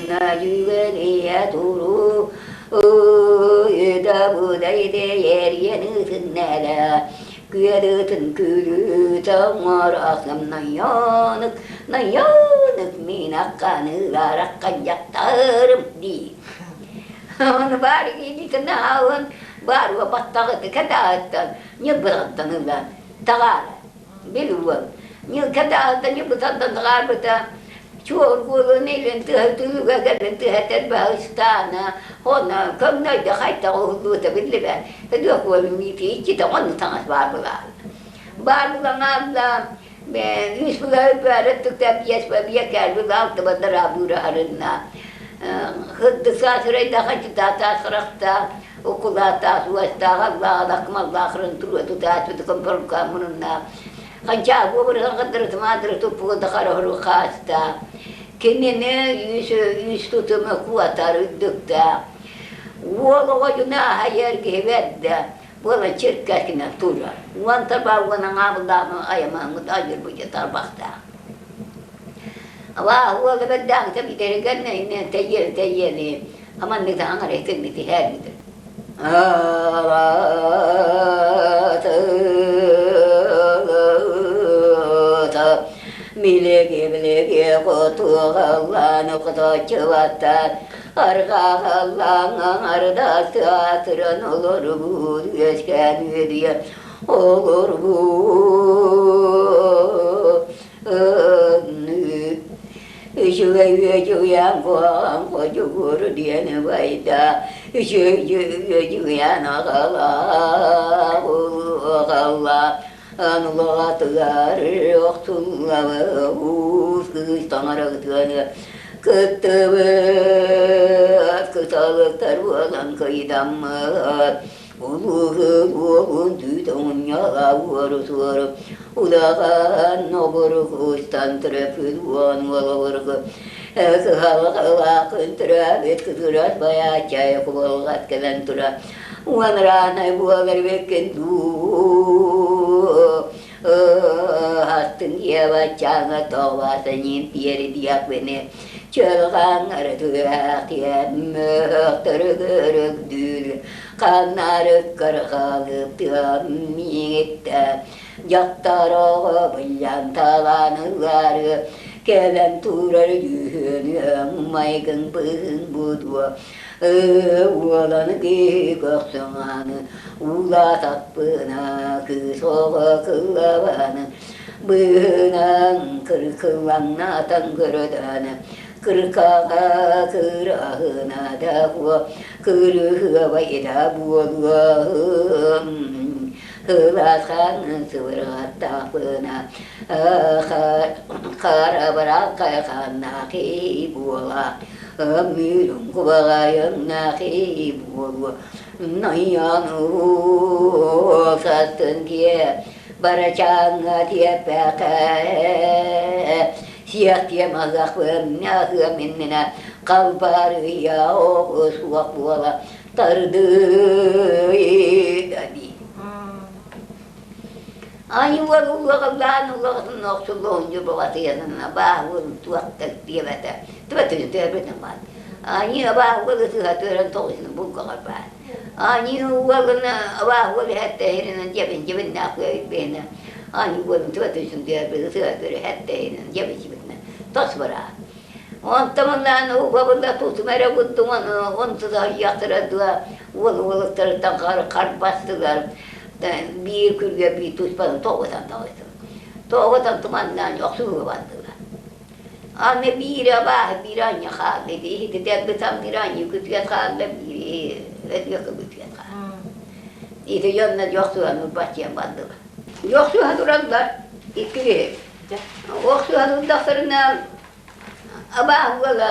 Дьүгэлийэ туруу Ыда-быдай ытыннэла Күөлүтүн күлүүтэ оҥорохсум Нойоонук, нойоонук мин акканыыларакка дьахтарым дии. Ону баар илиитин аалын баар баттаҕыты кэтааттан ньыбыраттан ылан таҕаара. Бил уол. Ньылкатааһыттан ньыбытаттан таҕаарбыта чуор уолун илин тыаһа түлүгэ кэлин тыаһатар баһыстаана онно көҥнөйдө хайтах уһуллубута биллибэт. Өдүөх уолун миити иччитэ онно таҥас баар булаал. Баар булаҥаалла үс була бөөрө түктэ биэс биэкээр була алты бадара быыраһарынна хырдыса сырайда хачытаата харахта укулаатаах уостаах аллаах маллаахрын туруа тутааччыты компорукка мунунна ханчаа буобырыхан хаддырытымаадыры туппуга дахарахыру хааста кинини үс үс тутума куотар үрдүктэ уол оҕо юнааха эргиһи бэрдэ буола чиркэкинэ турар уон тарбаа уон аҥаабылдаах айамаҥыт айырбыта тарбахтаах Абаа уола бэрдээҕитэ бүтэригэр тэйиэни тэйиэни аманнык таҥара итинник иһээбитэ. Милеги-милеги хотугаллааны хоточчубаттан арҕаҕаллааҥ ардастаатыран олорбут үөскээн үөдүйэ олорбут Үчүгэй үөдьүгүйээн куһаҕан ходьугур диэн убайда үчүгэй үөдьүгүйээн аҕалаах улуоҕалла анулаҕатыгар охсуллабы уус кыыс таҥарагытыаны кыттыбыт кыталыктар буолан кыйдаммыт Улуу уолун түүтэ мунньаҕа уору-суору удаҕан обургу устан төрөппүт уон уол обургу кыһалҕалаахын төрөөбүт кытырас байааччай кубулҕат кэлэн тура уон раанай буолар эбиккин дуу астын диэбаччааҥа тоҕбааса ньиин тиэри диэхпини чөлҕаҥҥары түһээх тиэммөөхтөрү көрүкдүүр ханнарыккар хаалыптыам миигиттэ дьахтар оҕо быллан талаанылары кэлэн турар дьүһүнүөҥ майгын быһын будуо уолан киһи көхсүҥаны улаатахпына кыыс оҕо кылабаны быһынан кыркылаҥнатан көрөтөөнө кыркаҕа кыраһына да буо кырыһыабайда буолуом ылахан сыбырҕаттаахпына харабыраакка ханнаахи буола мүлүм кубаҕайыннаахи буолуо Найан састын киэ барачааҥҥа тиэппэхэ сиэхтиэм аһыахпын аһыам иннинэ халбарыйа оҕус суох буола тардыы дии. Айылар улаҕалаан улаҕатын охсуллуон дьубаҕатыйанына бааһын туохтар диэбэтэ. Түбэтин түбэтин баар. Аньыы абааһы сыһа төрөн тоҕусун булгаҕар баар. Аньыы уолуна абааһы уол иһэттэһиринэн дьэбин дьэбиннээх бэйбэйинэ аньыы уолун түбэтин түбэтин сыһа төрө иһэттэһиринэн дьэбин дьэбиннэ тос бараа. Онтон угабында тутум эрэ буддуҥан онтуда яхтара дуа уол уолуктарыттан харбастылар биир күргэ биир туспатын тоҕутан таҕыстылар. Тоҕутан туманнаан охсуһууга бардылар. Аны биир абааһы биир анньа хаалла ити иһити дэлби биир анньа күтүөт хаалла биир өтүөкэ күтүөт хаалла. Ити дьонно дьохсуһан урбаччыйан бардылар. Дьохсуһа тураллар икки киһи. Охсуһа турдахтарына абааһы уола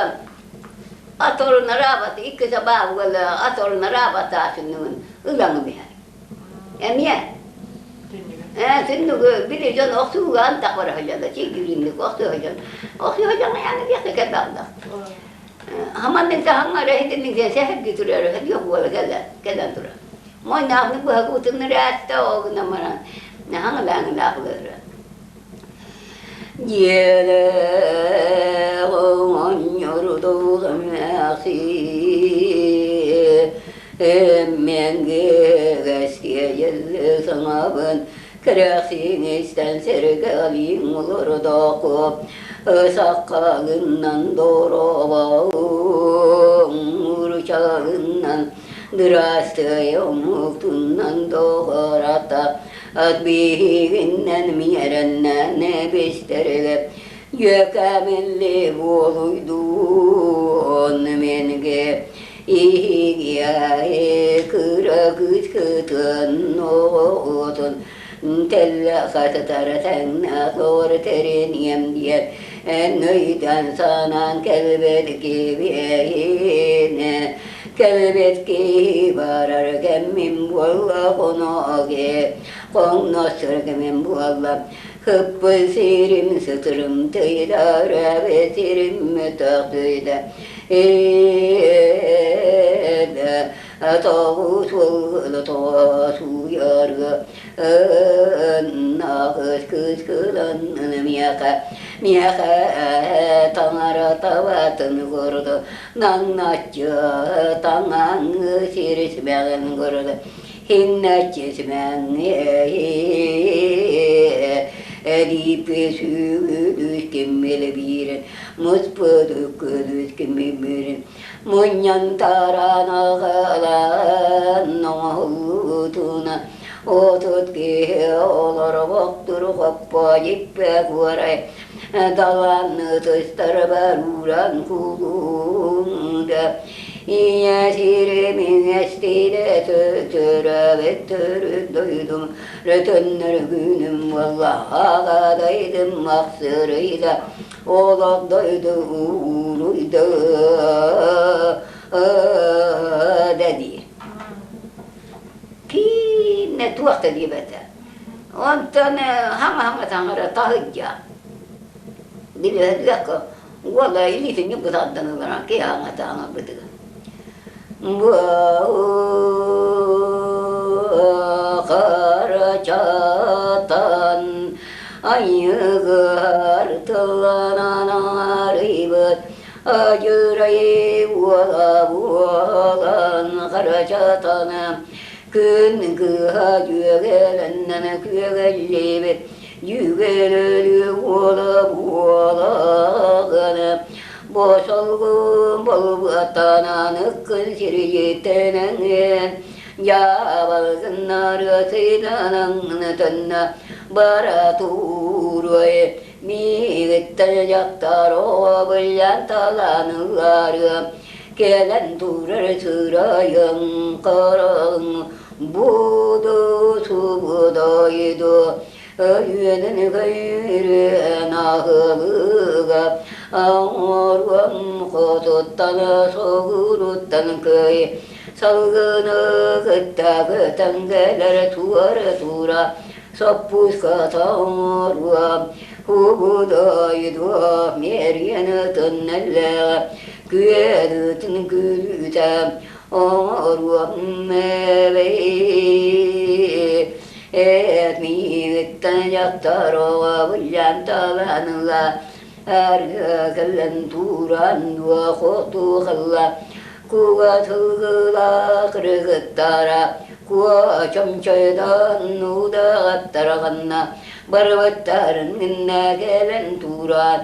ат орунар иккис абааһы уола ат орунар аабатаасынныгын ылаҥы биһэр. Эмиэ ээ түннүгү били дьон охсуһугаан тахвара сылдьаллар чигиринник охсуһа дьон охсуһа дьон айааны диэххэ кэлбэҕдэх хаманнык да хаҥҥара иһитинник диэн сэһэргии турар үһү уола кэлэн кэлэн турар мойнаахны быһа куутуннар аатта ол гынан баран хаҥылааҥылаах ылара дьиэлээх оҕонньору дуулам Кэрэхсиин истэн сэргэҕэлиин олордоку Саккалыннан доробоҥ Уручалыннан дырастыай омуктуннан доҕората Ат биһигиннэн миэрэннэн эбистэргэ Дьүөкэмилли буолуйдуон менге Иһигиэ кыра кыыс кытын оҕотун тэллэ хатытара тэҥнэ сор тэриниэм диэн эн өйтөн санаан кэлбит кибиэһинэ кэлбит киһи барар кэммин буолла хоноге хоҥносор кэмим буолла Хыппы сирим сытырым тыйда өрөбө сирим мөтөхтүйдэ Эдэ тоҕус уолу тоҕусуйарга Нахыс кыс кылан миэхэ миэхэ таҥара табатын көрдө Наҥначчы таҥаҥы сирисмэҕин көрдө Мунньан тараан аҕалан оҥоһуллутуна 30 киһи олоробохтур хоппо дьиппэ куорай далан ытыстар барууран кулуунда Ийэ сирим эстиилэ төрөөбүт төрүт дойдум Рөтөннөр күнүм буолла дайдым махсырыйда Олох дойду ууруйда дии. Киинне туох да диэбэтэ. Онтон хаҥа-хаҥа таҥара таһыйдьа. Билиһэллэххэ Уола илиитин ньукку тардан ылан киһи аҥата аҥарбытыгар Харачатан айыгар тылланан арыйбыт Адьырай уола буолан Харачатан күн кыыһа дьүөгэлэннэн күөгэллибит Дьүгэлөлү уола буолаҕына Босолгун болбуоттанан ыккын сирийиттэнэҥҥин Дьаабалгыннары сыйданаҥнытынна бара туруой Миигиттэн дьахтар оҕо быллан талан ылаарыа Кэлэн турар сырайыҥ хараҕыҥ буду субудайду Үөнүн көйрүөн аһылыга оҥоруом хотуттан соҕуруттан кый салгыны кытта көтөн кэлэр туора тура соппуска оҥоруом Угудайдуо мэрген ытыннэллэҕэ күөлүтүн күлүүтэ оҥоруом Эт миигиттэн дьахтар оҕо быллан таланыла арга кэлэн туран дуо хоту куга тылгыла кыргыттара куо чомчойдон нуудаҕаттараҕанна барыбыттарын гынна кэлэн туран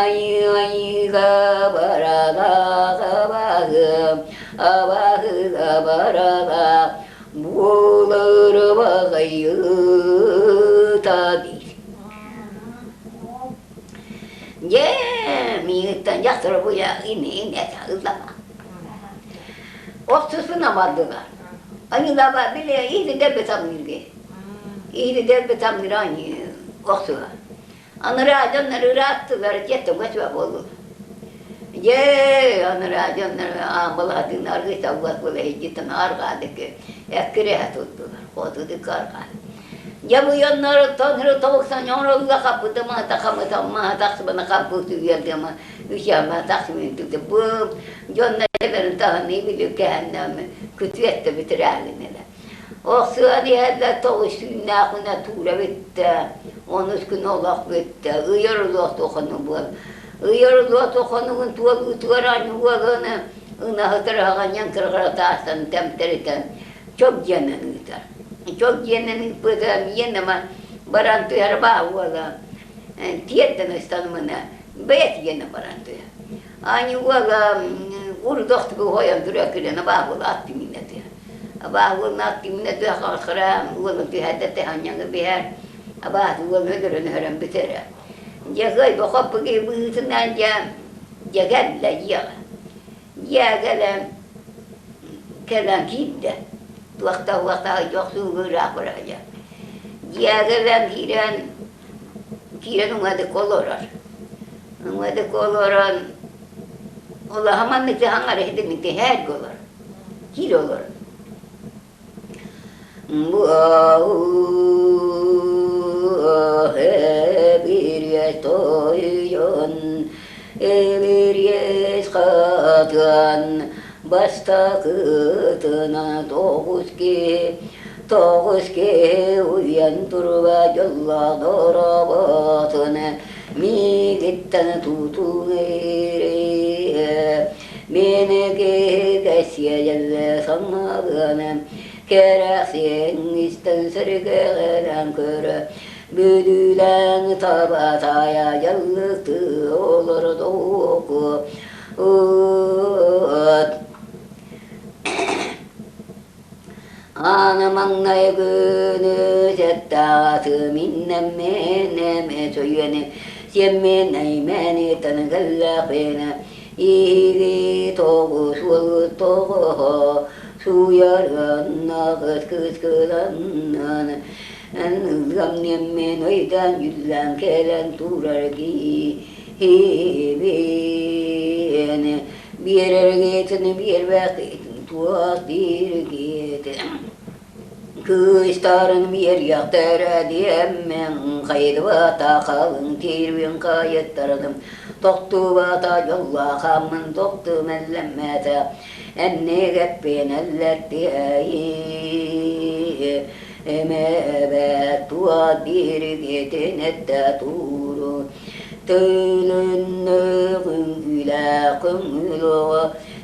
айыы-айыыга баралаах абааһы абааһыга баралаах буолар баҕайыта диир. Дьэ, миигиттэн дьахтар буйа ини ыллама. Охсуспун амардылар. Аньылаба били иһити дэлби тамныырге. Иһити дэлби тамныыр аньыы охсуһа. Анараа дьоннор ырааттылар, дьэ тоҥо буоллулар. Дьэ, анараа дьоннор аамалаатын аргыйталлар буола иһдьиттэн арҕаадык эккирэһэ турдулар, хотудук арҕаа. Дьэ бу дьоннор тонру тобуксан оҥоролло хаппытыма тахамытамма тахсыбана хаппыты үөрдема үсяма тахсымын бу дьоннор эбэрин таһыныы билүкэһэннэм күтүөттэ бүтүрээлинэлэ. Охсуһан иһэллэр тоҕус түүннээх күнэ туура бүттэ, онус күн олох бүттэ, ыйар олох туханы буол. Ыйар олох туханугун туолуутугар Чол дьиэнэн ыыппыта миэнэма баран түһэр баа уола тиэрдэн ыстанымына бэйэ тиэнэ баран түһэр. Ани уола урдохтугу хойон турар кирена баа уола ат тиминэ түһэр. Баа уолун ат тиминэ түһэр хаҕысхара уолун түһэрдэ тэһанньаҥы биһэр абаас уолун өлөрөн өһөрөн бүтэрэ. Дьэ кыайба хоппу киһи быһыытынан дьэ дьэ кэллэ дьиэҕэ. Дьиэ кэлэн кэлэн киирдэ. Туохта-уохта дьохсууга ыраах бараһыйа. Дьиэ кэлэн киирэн киирэн уҥадык олорор. Уҥадык олорон улахан маннык хаҥар иһитинник тэһээргэ олор. Киирэ олорор. Бириэс Эбириэс хатан бастакытына тоҕус киһи тоҕус киһи уйан турба дьоллоох дороботун миигиттэн тутуҥ Мин киһи кэсиэлэ санаабыаны кэрэхсиэҥ истэн сэргэҕэлээн көрө бүдүүлээн таба таайа дьаллыктыы олордоку Аана маҥнай күнү сэттааты миннэмминэме сөйүөнү сиэмминэймэни тэнгэллэхпинэ иһиги тоҕус уол тоҕоһо сууйарыаннаҕыт кыскыланнан ыам ниэммин ыйдан үллэн кэлэн турар киһибин биэрэргитин биэрбэккитин туох дииргит Кыыстарын биэриэхтэрэ диэммин хайдыбата халыҥ тиэрбин хайыттардым тохтубата дьоллоохаммын тохту мэллэммэтэ эннигэппин эллэттиэйи эмэбэт туох дииргитин эттэ тууру Төлөннө күҥкүүлээх көҥүл оҕо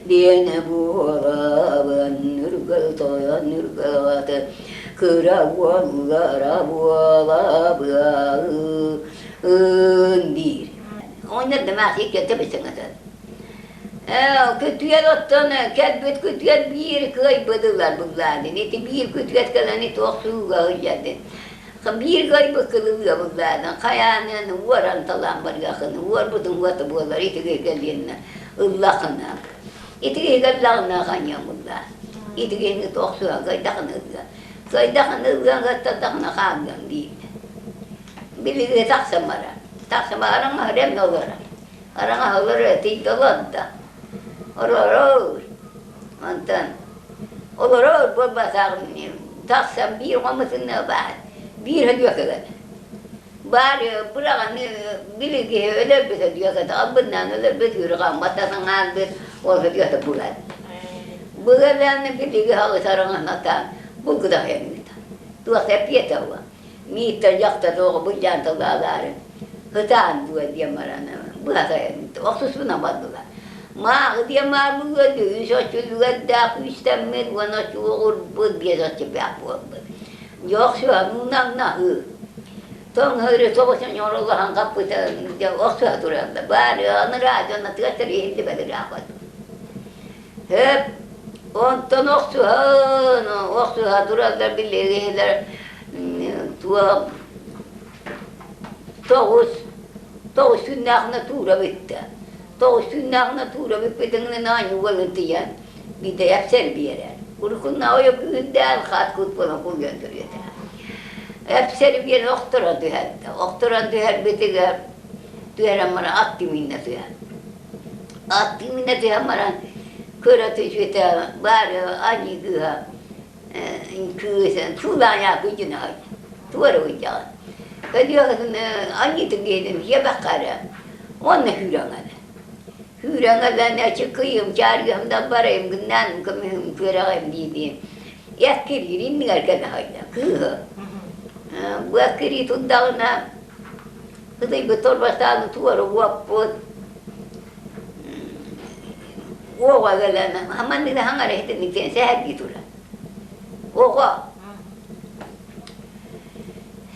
диэн буолабын үргэл тойон үргэл аты кыра уоллара буолабын диир. Онно дымаах иккиэтэ бысыҥатын. Күтүөт оттон кэлбит күтүөт биир кыайбыдылар быллаадын. Ити биир күтүөт кэлэн ити охсууга сылдьардын. Биир кыайбыккын ылыабыллаадын, хайаанын уоран талаан барыахын, уорбутун уота буолар итиги кэлиэннэ ыллахына. Итиги кэллэҕинэ ханьамылла. Итигини тохсуһа кыайдахына ылыа. Кыайдахына ылыаҥ аттардахына хаалыаҥ дииллэр. Билиги тахсан барар. Тахсан араҥаһар эмне олорор. Араҥаһа олорор тиийдэ олордо. Олорор. Онтон олорор буолбатаҕым тахсан биир хомусунна баар, биир һөдүөкэҕэ баар быраҕан били киһи өлөрбүт һөдүөкэтэ албыннаан өлөрбүт үөрҕаммата саҥаалбыт ол һөдүөкэ булар. Быгалааны билиги хаҕысарыҥанатаан булгудаһыйаныыта. Туох эппиэтэ уа. Мииттэн дьахтар тоҕо былдьаан тыллаалаары ытаан дуо диэн баран быһа охсуспунан бардылар. Мааҕы диэн маабыга үс оччулугардаах күүстэммит уонна чуоҕурбут биэс оччупаах буолбут. Дьохсуһан уунаҥнаһыы. Тоҥ тоҕус ньоролоһон хаппыта охсуһа тураллар. Баары анараа дьонно тыаттар иһиллибэт ыраахпат. Хөп онтон охсуһан охсуһа тураллар билигилэр туох тоҕус тоҕус күннээхинэ туура бүттэ. Тоҕус күннээхинэ туура бүппүтүҥүнэн аанньа уолун тиийэн биирдэ эпсэр биэрэр. Уруккунна ойо күүрдээн хаат кут буолан кулуйан көрүөтэ. Эпсэр биэрэн охторон түһэрдэ. Охторон түһэрбитигэр түһэрэн баран ат тиминнэ түһэр. Ат тиминнэ түһэн баран көрө түспүтэ баары аньыы кыыһа кыыс туулааньаа күдьүнэ туора уйдаҕын. Көлүөһүн аньыытын киһитин сиэбэххэ эрэ уонна күүрэҥ эрэ. Күүрэҥ элэн эчи кыйым чаарыһым да барайым гыннаан көмүһүм күөрэҕим дии-дии эккириир иннигэр кэлэ сылдьар кыыһы. Бу эккирии турдаҕына ытыйбыт торбостааны туора уоппут уоҕа кэлэн маннык хаҥара иһитинник диэн сэһэргии турар. Оҕо.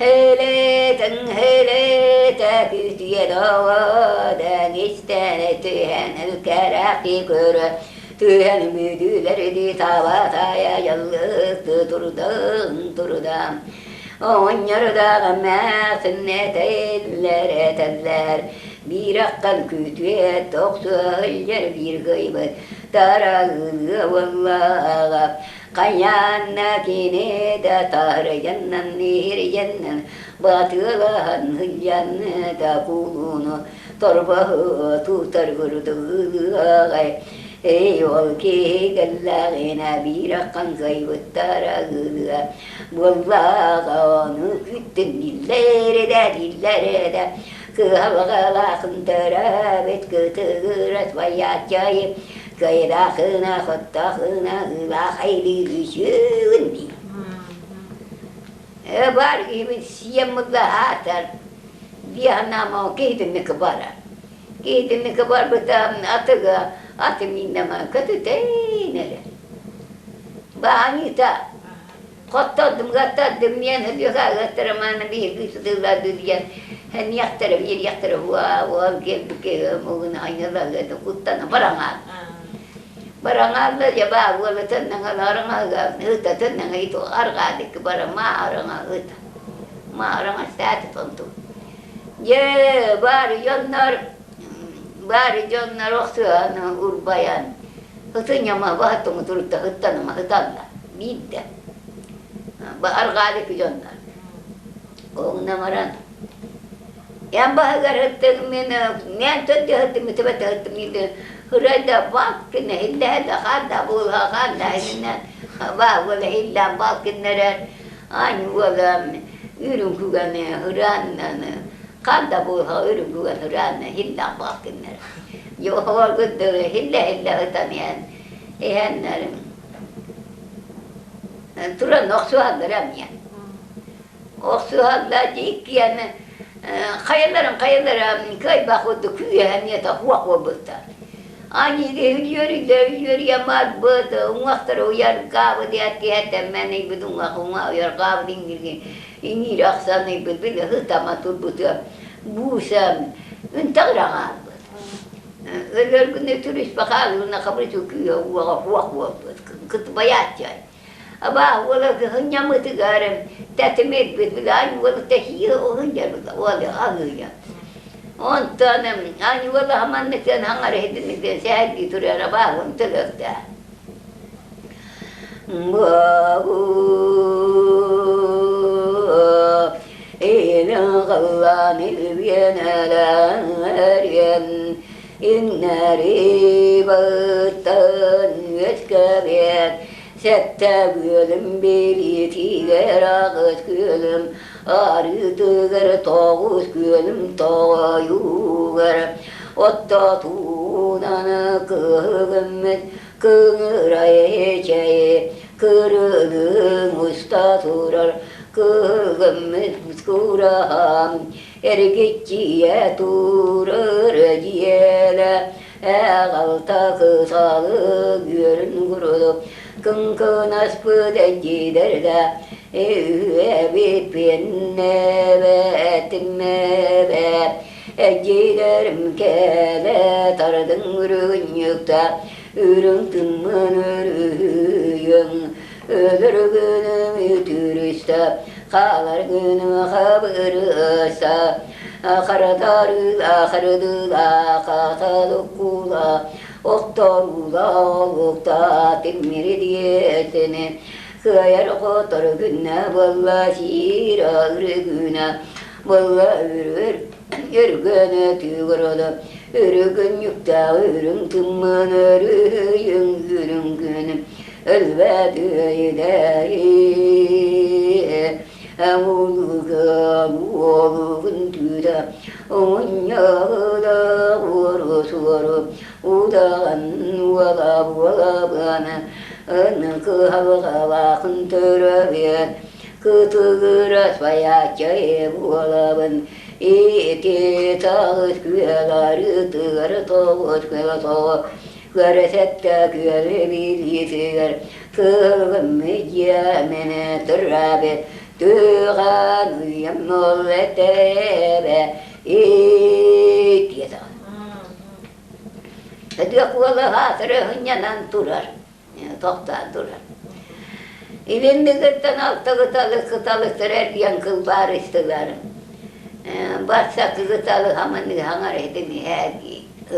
Хелетэн хелетэ күтүйэ доҕодан истэн түһэн кэрэхти көрө түһэн мүдүлэрди таба тайа яллыкты турдан турдан оҕонньордоох эмээхсин этэллэр этэллэр биир аххан күтүө тохсуһаллар биир кыйбыт тарагылыа буоллаҕа хайаанна кини да тарыйаннан иһирийэннэн батыалаһан сылдьан да кулуну торбоһу тутар курдугай эй ол киһи кэллэҕинэ биир аххан кыайбыттара ыылыа буоллаҕа ону күттүн дииллэрэ да дииллэрэ да кыһалҕалаахын төрөөбүт кытыгырас байааччайы кыайдаахына хоттоохуна ыылаахайлыы дии бар киһибин сиэммыла аатар биэһанаама киһитинники бара киһитинники барбыта атыга аты миннама көтүтэн эрэ бааньыта Хоттодум, гаттардым, миэн һүлүөхэ биһиги сытыылаады диэн һэниэхтэрэ, биэриэхтэрэ уа уол кэлбикке мугун айылаҕыта куттана бараҥаал. Бараҥаалла дьабаа уолатан араҥаһыга ыытатын ито арҕаадыкы бара маа араҥа ыта. Маа араҥа стааты тонту. Дьэ баар дьоннор баар дьоннор охсуһан урбайан ытыньама баһаттыҥы турукта ыттаныма ыталла биирдэ арҕаалык дьоннор оҥна баран эн баһыгар ыттыҥ мин мен төрдө ыттым үтүбэтэ ыттым иде хырайда баалкына иллэһэ хаанда буолха хаанда иннэ баа буола иллээн баалкыннарар ань уола үрүҥ күгэни ырааннаны хаанда буолха үрүҥ күгэн ыраанна иллээн баалкыннар Йоһоҕоргут хиллэ-хиллэ ытан иһэн иһэннэр туран охсуһаллар эмиэ. Охсуһаллар иккиэн хайаларын хайалара кыайбах курдук күүһэ эмиэ хуох буолбуттар. Ани үөрүлэ үөрүйэ барбыт уҥуохтара уйаргаабыт этиһэтэммэн ыйбыт уҥуох уҥа уйаргаабыт иҥиир иҥиир ахсан ыйбыт били ытама турбутуа бууса үнтэҕирэҕаалбыт Өлөргүнэ түрүспэ хаалына хабырчу күүһэ уоҕа хуох буолбут кытбайааччы абаа уола кыһынньамытыгар тэтимирбит билаан уола тэһиэ уһунньарбыт уола аһыыйа онтон ань уола хаманныктан хаҥар иһитинниктэн сэһэргии турар абаа уон төлөктөө Илин үөнэлэрин иҥнэри быттан үөскэбит сэттэ күөлүм билиитигэр аҕыс күөлүм арыытыгар тоҕус күөлүм тоҕойугар оттотуунан кыһыгыммыт Кыҥырай эчэйи кырылыҥ уста турар кыһыгыммыт кураһам эргиччийэ турар дьиэлэ эҕалта кысалык үөрүн курдук кыҥкынаспыт эдьиийдэргэ үһүэбиппин эбэтимэбэ эдьиийдэрим кэлэ тардыҥ үрүнньүктэ Үрүҥ тыммын өрүһүйүҥ, өлөр күнүм үтүрүстэ, хаалар күнүм хабырыста, харатарыла харыдыла хаталыккула, охторула олукта тимири диэсини, кыайар хотор күннэ буолла сиир ыры күнэ, буолла үрүр Өргөнө түгүрүлү, үрүгүнньүктээх үрүҥ тыммын өрүһүйүҥ үрүҥ күнүм өлбөт үөйүдэйи Уулуга уолугун түүтэ уҥунньаҕыда уору-суору удаҕан уола буолабына ын кыһалҕалаахын төрөбүөт Кытыгырас байааччай буолабын, ити таҕыс күөл арыытыгар тоҕус күөл тоҕо көрөсөттө күөл билиитигэр кыһылгым дьиэмини тырабит. Тыган үйэм ол этэбэ диэтэҕэ. Өдүөх уола хаатыры һынньанан турар, тохтоон турар. Илиннигиттэн алта кыталык кыталыктар эргийэн кылбаарыстылар. Бастакы кыталык хаманыһаҥар иһитин иһэ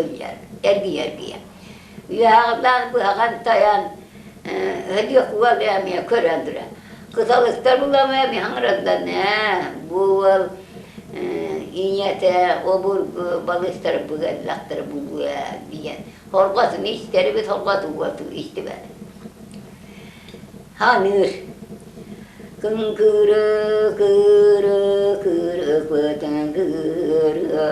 ыллар, эргийэ-эргийэ. Үөһэҕинэн быһаҕан тайан Өдүөх уол эмиэ көрөн турар. Кыталыктар булама эмиэ хаҥыраллар ээ бу уол ийэтэ обургу балыстара быгаллахтара булуо диэн хорҕотун истэрибит хорҕоту уоту истибэт. Ханыыр Кыҥкыры кыыры кыыры кытын кыыры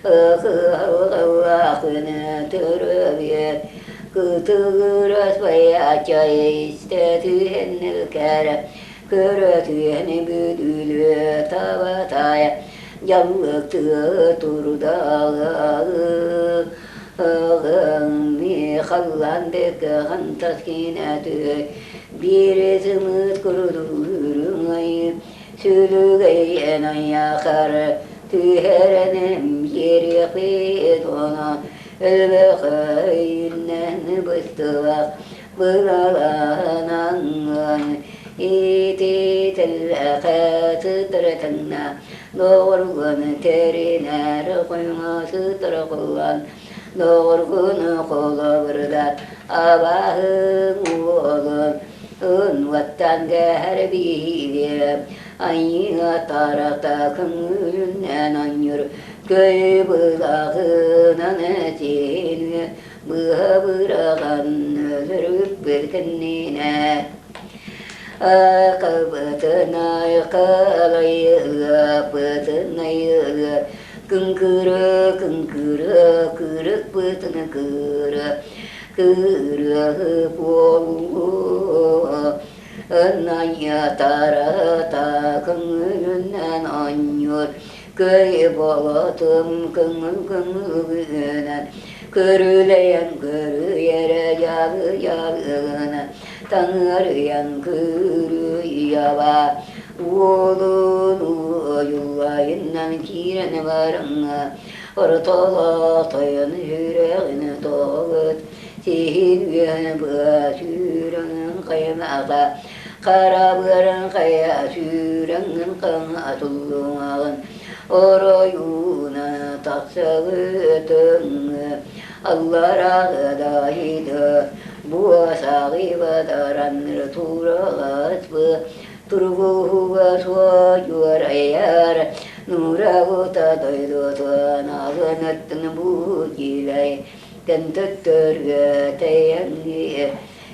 Ыхыһыллахыны төрөбүөт Кытыгырас байача истэ түһэн кэрэ Көрө түһэн бүдүлүө табатая Дьаллык тыа турдаҕы Халлаан дэкэ хантас кинэтү Биири сымыыт курдук үрүҥ айыы Сүлүгэйэн айахар түһэрэним Иэриэхпит оно өлбөхөйүнэн быстыбах Быралаанан ититэллэхэ сытырытынна Доҕоргун тэринэр хойуҥа сытырҕыллан Доҕоргун холобурда абааһы уолун Уоттан кэһэр биһиги айыа тарата көҥүлүнэн анньыр Көй былаҕынан сиһин быһа быраҕан өлөрүппүт кэннинэ Акыбытынай калайыаппытынай кыҥкыры кыҥкыры кырыкпытын кыыры кыыры буолуо Ынайатарата көҥүлүнэн оонньуур көй болотум көҥүл көҥүлүнэн көрүлэйэн көрүйэрэ дьалыйалыгына таҥарыйан кырыйаба уолун уойуллайынан киирэн бараҥҥа ортолоо тойон сүрэҕин тоҕут сиһин үөһэ быа сүүрэҥин хайымаҕа хара быарын хайа сүүрэҥин хаҥа туллуҥаҕын оройууна тахсалыытыҥ алларааҕыдаайда буосаҕыйбатаранныр туураласпы тургуһуга суодьуорайар нуурагута дойдутун алыныттын бу килэй тентөттөргө тэйэҥҥи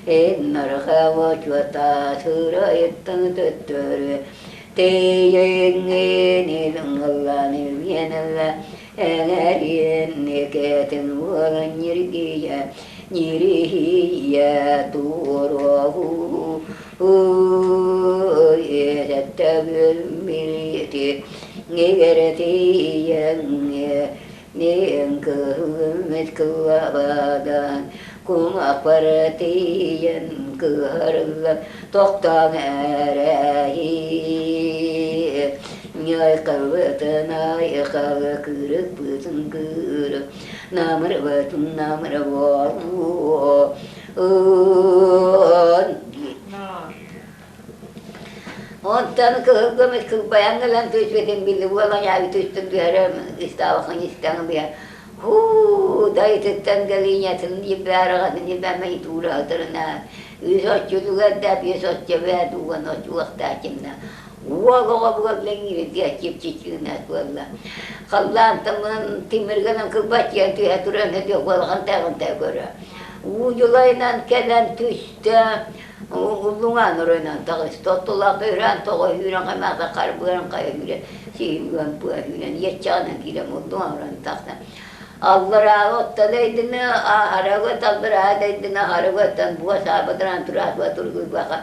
Эннарха очуота сырайыттан төттөрү тэйэҥҥин ыллан үгэнэллэ эҥэриэнникэтин уолан ньиргийэ ньириһийэ туруоһуу эсэттэбил милити нигэрэтийэҥҥэ Ниэн кыһылыммыт кылабадан кумахпар тиийэн кыһарыллан тохтоон эрэйи Ньайкабытын айхалы кырыкпытын кырык намырбытын намыр буолуо Онтон кыһыл көмүс кылбайан кэлэн түспүтүн били уолан яабыт үстүн түһэрэ истаабаккын истэҥ биэ һуу дайытыттан галинятын ниббээрэҕэтин ниббэмэй туураһытырына үс оччутугар да биэс оччо бээ дууган оччуохтааччынна уол оҕо буолла иҥииргэ чипчиччигинэс буолла халлаантан тимиргэнэн кылбаччыйан түһэ туран уолахан тааҕынтаа көрө уу дьулайынан кэлэн түстэ Уллуҥаан оройунан таҕыста, оттулаах үрээн тоҕо үүрэн хаймаата харбыаран хайа үүрэн сиһин быа үүрэн иэччэҕинэн киирэн уллуҥаан оройун тахсан аллараа отталайдына аһарагыт аллараа дайдына аһарагыттан буа саабатыраан тураатыба тургуйбаха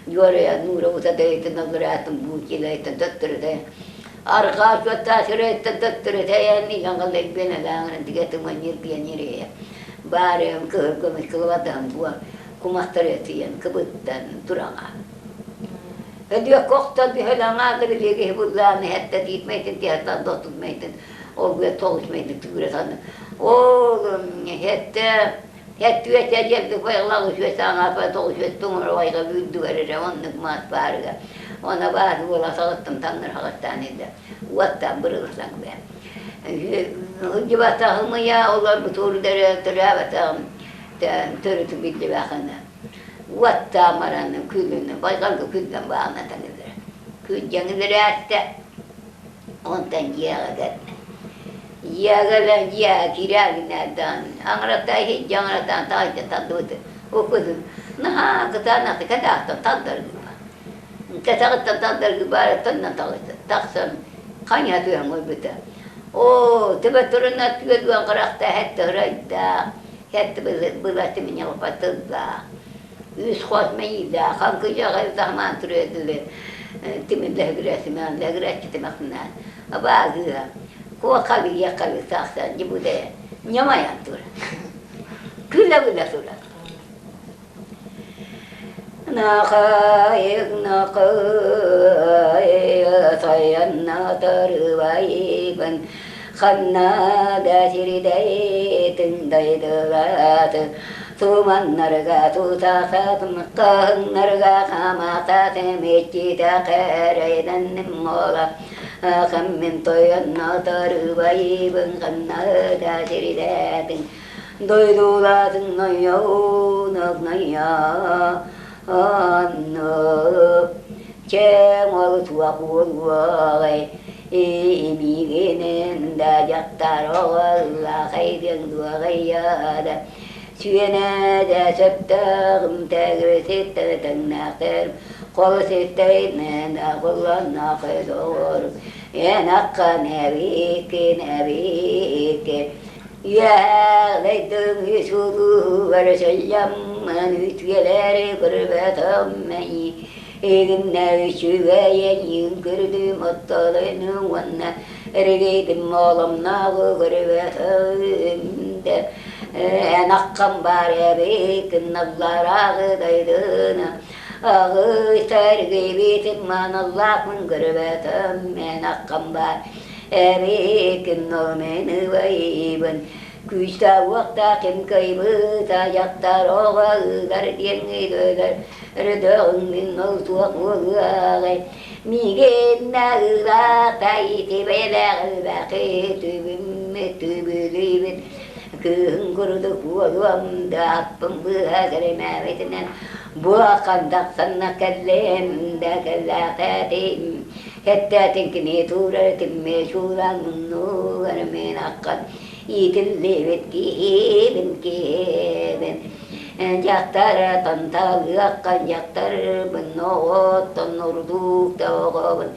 дьуорайа нуура утатайытын аллараатын буукилайтан төттөрүтэ арҕаа чуоттаа сырайыттан төттөрүтэ иһэн галайбиэн тигэ тыманьыр биэньириэ баарыам кыһыл көмүс кылабатаһан буа кумахтары тиийэн кыбыттан тураҥа. Өдүөккэ охтон түһэн аҥаарды билиэ киһи буллаан иһэттэ тиитмэйтин тиһэттэн тохтутмэйтин ол быа тоҕусмэйтин тыыра санны ол иһэттэ Хэттүөтэ диэн байҕал үсүөс аҥаапа тоҕусүөс туҥура байҕа үүрдүгэр эрэ оннук маас баарыга. Она баар буола саҕыттан таҥнар хаҕыстаан илдэ. Уоттаан бырыласан бэ. Сылдьыбатаҕым ыйа олорбут урдары төрөөбөтөҕүм төрүтү биллибэхина. Уоттаан баран күлүнү байҕалга күлгэн баана таҥыллар. Күлдьэҥилэрээттэ Онтон дьиэҕэ кэллэ. Дьиэҕэ кэлэн дьиэҕэ киирээбиннэрдээн аҥаратаа иһирдьэ аҥаратаан таайда тардыбыт. Уккутун наһаа кытаанахтык кэтэхтэн тардаргыба. Кэтэҕиттэн тардаргыба эрэ тахсан хайа түһэн ойбута. Оо, төбөтөрүнэ түөлүөн харахта хэттэ ырайдаах, хэттэ былаты миньалпа тыллаах. Үс хос мэйиилээх, хаҥкыйаҕа таһымаан турыадылы тимиллэһигирээсимээн лэһигирээччи тимэхинээн абаагыа куохалыйа халысаахсан дьыбыдэ ньамайан турар күлэ-күлэ турар Нахайык нахай сайаннатарыбайбын ханна да сирдэйтин дайдылааты Туманнарга тутаатым, хаһыҥнарга хаамаатаатым, иччитэ кэрэйдэнним мола. Хэммин тойоннотор убайбын ханна да сирдээтин, дойдулаатын нойоонок нойоонук. Чэҥ ол туох буолуоҕай, имиигинин да дьахтар оҕоллаахайдыҥ дуоҕайыада. Сүөнэ сөптөөҕүм тегреситтэ тэҥнээхтэр холоситтейнен ахулланнахедор энакка нэбикки нэбикки Үөһэглэйдым үсулуугар сылляммын үтүөлэри көрбөтөм Игиннэ үчүгэйин көрдүм оттолойнуҥ уонна эргийдим оломнооҕу көрбөтөм да эн аккам баар эбиккин алларааҕы дайдына аҕыйта эргийбитим маналлаахпын көрбөтөм эн аккам баар эбиккин ол мин ыбайбын Күүстээх-уохтаах ким кыайбыта дьахтар оҕо ыгар диэн ыйдылар өрөдөҕүҥ мин ол туох буолуоҕай миигин ыылаата ити бэйэлээх элбэхи түбүммүт түбүлүүбүт кыыһын курдук буолуом да аппын быыһа кэримээбитинэн буоххан тахсанна кэллим да кэллээхтээтим Эттээтин кини туурар тиммэ чуулаан муннугар мин аккан иитиллибит киһибин киһибин дьахтар танталыахха дьахтарбын оҕоттон ордук да оҕобун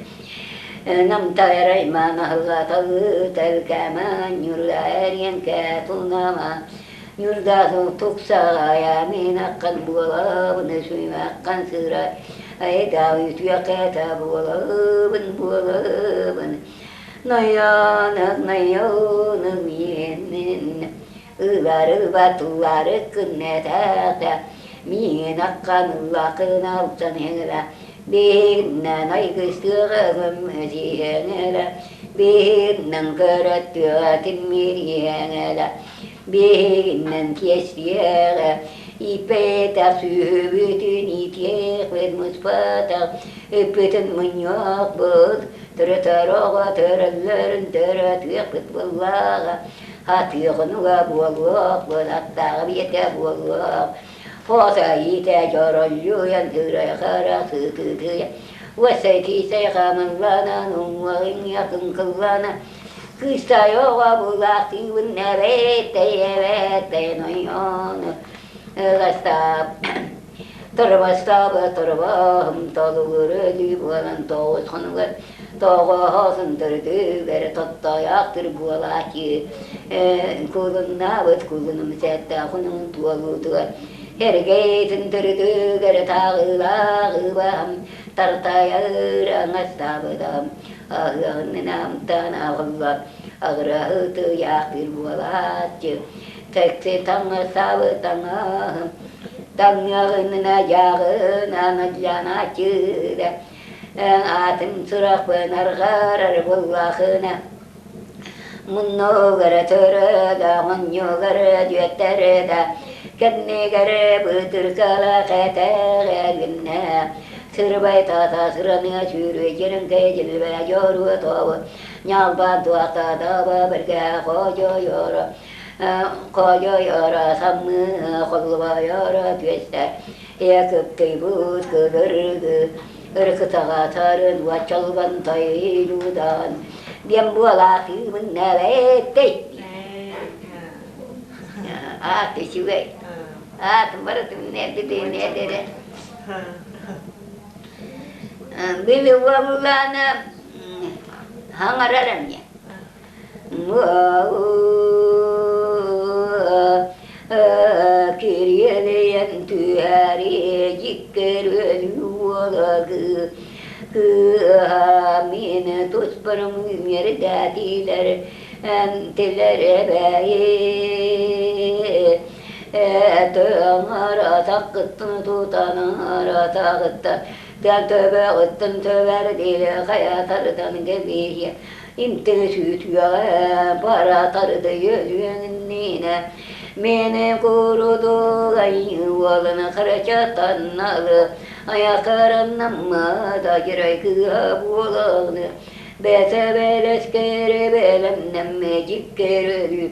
намтайарай манаһылаталы тэлкэмэ ньурдаэриэнкэ тунама ньурдаатын тупсаҕайа мин аккан буолабын сүмэххин сыырай айдаа үтүөкэтэ буолабын буолабын Нойоонук нойоонук миэнин ылары батылары күннэтэхэ миин аккан ыллакын алтан иһэҥэрэ биһигиннэн айгыстыаҕым сиһэҥэрэ биһигиннэн көрөттүөҕэ тиммир иһэҥэрэ биһигиннэн киэстиэҕэ ииппэтэх сүөһүбүтүн иитиэхпит муспатах ыппытын мунньуохпут төрөтөр оҕо төрөллөрүн төрөтүөхпүт буоллаҕа хатыахынуга буолуохпут аттааҕы биэтэ буолуох фото иитэ дьороллуйан тыырайхара сытытыйа уоссай тиисэй хамылланан уҥуоҕуҥ кыҥкыллана кыыстай оҕо булаахтыыбын эбэттэй эбэттэй нойону ыластаап Торбостооҕо торбоһум толугур өлүү буолан тоҕус хонугар тоҕоһоосун төрүтүгэр тоттойоохтур буолааччы кулуннаабыт кулунум сэттэхунун туолуутугар эргэйтин төрүтүгэр тааҕыылаах ыбаһым тартайар аҥастаабытам аһыаҕыннын аҕылла аҕыраһытыйаахтыыр буолааччы тэкси таҥастаабыт таҥаһым Таҥыаҕынына дьааҕына надьанааччыда. Аатын сурахпын арҕарар буллахына Муннугар төрө да, мунньугар дүөттэрэ да, кэннигэр бытыркалаах этэҕэ гынна. Сырбай тата сыраныа сүүрүө дьириҥкэй дьилбэ дьоруо тобу, ньалбан туохта тобо бэргэ хожойоро, хожойоро саммы холлубайоро түөстэ, Якыптыйбыт кылыргы ыркытаҕа тарын уоччалбан тайылудан диэн буолаахыыбын нэбэттэй аат үчүгэй аатым барытын нэдири били уоллаана хаҥарар эмиэ Кириэлийэн түһээри дьиккэрүөлү кыыһа мин туспарым үмүөрдээтилэр тилэр эбээйи тыҥара таккыттын тутанара тағытта төбөҕүттэн төбөр диэри хайа тардан кэбиһиэ Имтэн сүүтүөҕэ бара тардыйа үөннүүнэ Мени курудугай уолун харачатанналы айакараннаммата дьирай кыыһа буоланы бэсэ бэлэскэри бэлэмнэммэ дьиккэрөлү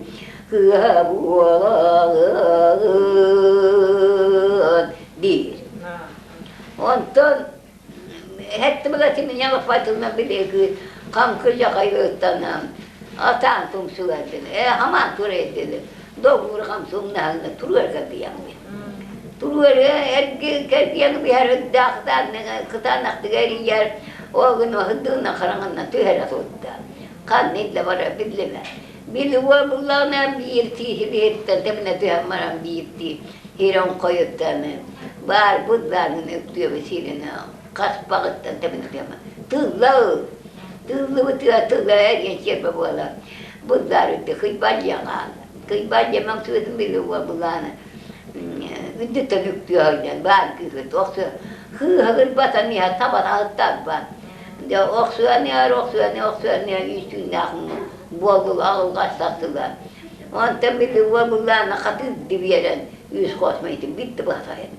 кыыһа буолаҕын диир. Онтон Эттим меня билеги хаҥкырдьахайыттан атаан тумсугардын э хамаан турайдылы доҕуур хамсумнаһыҥна туруорга бияммы туруорга эрги кэргиэн биһэр даахтаан кытаанахтыга эрийэр оогуну хыддыына хараҥанна түһэрэ сылытта ханна иллэ бара биллимэ били уоллаҕына биир тииһи биһиттэн тэбинэ түһэн баран биир тии Ирон хойуттаны баарбыт бааргын өктүөбү сирин хаспаҕыттан тэбинэ тылла тыллыбытыа тылла эргин сиэрбэ буола буллаар үрдэ кыйбалдьа хаалла кыйбалдьа маҥсыытын били былаана үрдүттэн үктүө сылдьан баар кыыһы охсуо кыыһа иһэ табатаһыттарбат дьэ охсуон иһэр охсуон охсуон иһэр үстүүннээх буоллул аҕылҕастахтылар онтон били уолулаана хатыырды биэрэн үс хос майтын битти быһатайан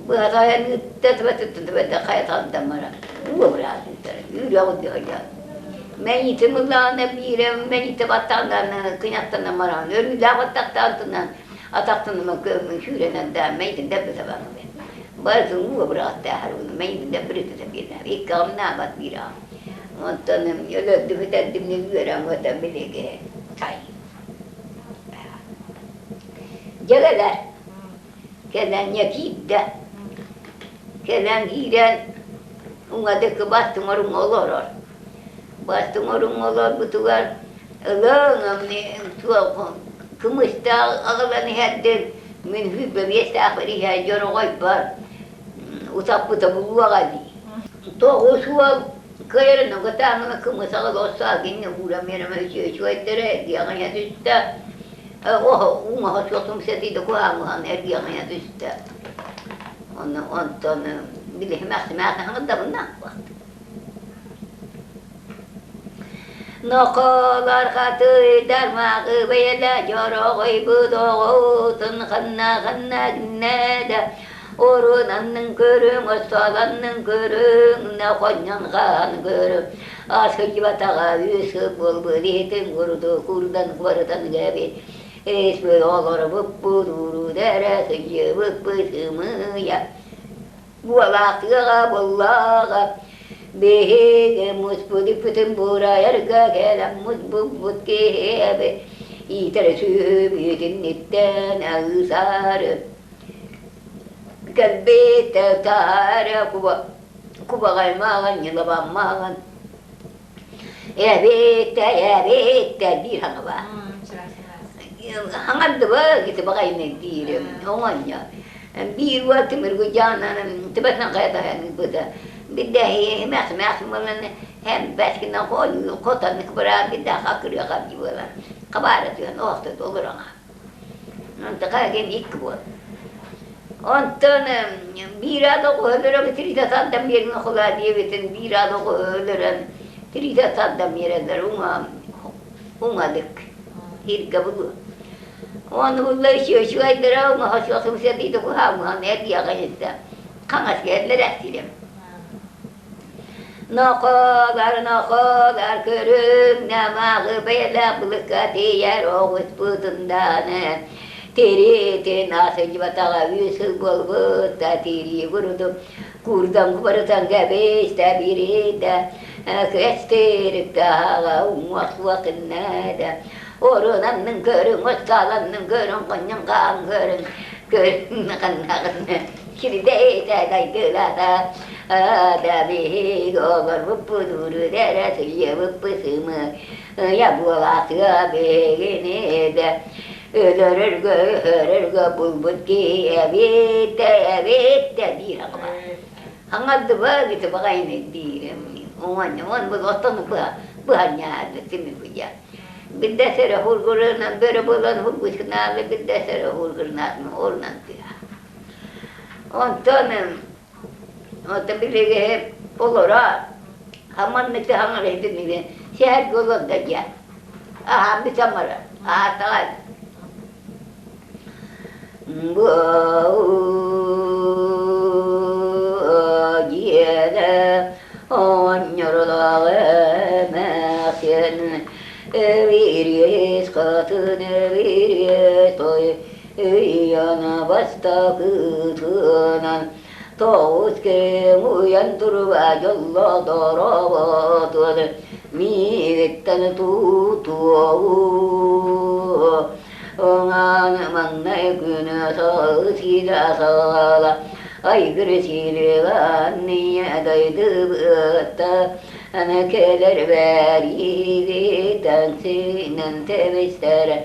быһатайан ыытта тыбатыттан хайа тардан баран уобураатыттар үүрөҕү Мэйитим ыллаҕына биирэ мэйитэ баттаҕынан кынаттанан баран өрүүлээх баттахтаантынан атахтанан сүүрэнэн да мэйитин дэббитэ барбыт барытын уобурааттааһар мэйитин дэббиритэ биирэ икки аҕамнаабат биир аҕам онтон өлөрдүбүт үөрэн уотан билиги тай Дьэ кэлэн киирдэ. Кэлэн киирэн уҥа бастыҥ оруҥҥа олорор. Бастыҥ оруҥҥа олорбутугар ылыҥ кымыстаах аҕалан иһэрдин мин сүүрбэ биэстээхпэр иһэр дьороҕойбор утаппыта булуоҕа дии. Тоҕус уол кыайарын кытааҥҥына кымыс аҕала оссоох гиннэ ууран биэрэмэ үчүгэйдэрэ эргиэҕиҥэ түстэ уҥаһа суох тумсатыйда куһаҕан эргиэҕиҥэ түстэ Онно онтон били эмээхсимээх хаҥырдабынна Ноколор хатыйдар маҕы бэйэлэ дьороҕойбут оҕотун ханна ханна гиннэ Орунаннын көрүҥ, остуоланнын көрүҥ, хонньон хаан көрүҥ. Асыйбатаҕа үс буолбут иһитин курду курдан кубарытан кэбит. Эспит олорбуппут урудэрэ сыйыбыппыт ымыйа. Буолаахтыаҕа буллаҕа биһиги муспут үппүтүн бурайарга кэлэн муспуппут киһиэби иитэр сүбүтүнниттэн аһыысары кэлбитэ таара куба кубаҕай маҕан ньылабан маҕан эбиттэ эбиттэ биир хаҥаба хаҥардыба ити баҕайыны диирим оҥонньо биир уол тимиргу дьаанан тибэтин хайатаһан ыыппыта биддэһи эмэхсимэхсим буолан һэм бэскинэн хотон кыбыраан биддээх хакырыаха дии буолан хабаара түһэн оһохто толороҥа Онтука ким икки буол. Онтон биир аат оҕуһу өлөрөн тириитэ тардан биэриҥ охулаа диэбитин биир аат оҕуһу өлөрөн тириитэ тардан биэрэллэр уҥа уҥалык сиргэ булуо. Ону булла үчүгэйдэрэ уҥаһа суох сымсыатыйда куһааммыһан эргиэҕэ истэ хаҥас кэллэрэ сирим. Нохолор, нохолор, көрүҥ намаҕы бэйэлээх былыкка тиийэр оҕуспутун даҕаны тириитин асылдьыбатаҕа үс сыл буолбут да тирии курдук куурдан кубарытан кэбистэ биирдэ кэстириктаҕа уҥуох суох да орунаннын көрүҥ оскааланнын көрүҥ хонньун хаан көрүҥ көрүҥ ханнаҕын Кирдэйдэ дайдылата да биһиги олорбуппут үрүдэрэ сыйыбыппыт сымы ыйа буолаатыа биһигини да өлөрөргө өһөрөргө булбут киһи эбит эбит да диир аҕаба хаҥардыба гити баҕайыны диирим уон бу оттону быһа быһанньаады тимибуйа Билдэсэрэ хургурунан бөрө буолан хургусунаалы билдэсэрэ хургурунаатын орунан тыа Онтон онтон билиги олоро хаманнык хаҥар иһитинниги сэһэргэ олордо дьэ аһаан бүтэн баран аһаатаҕай бу дьиэлэ оонньоролоох эмээхсин эбириэс хатын эбириэс той Ыйана бастакытынан тоҕус кэм уйан туруга дьоллоторобутун миигиттэн тутуоҕу Оҥаан маҥнай күн сиилэ саҕала айгыр сиилэҕэ дайдыбытта аны кэлэр бэриигиттэн синэн тэбистэрэ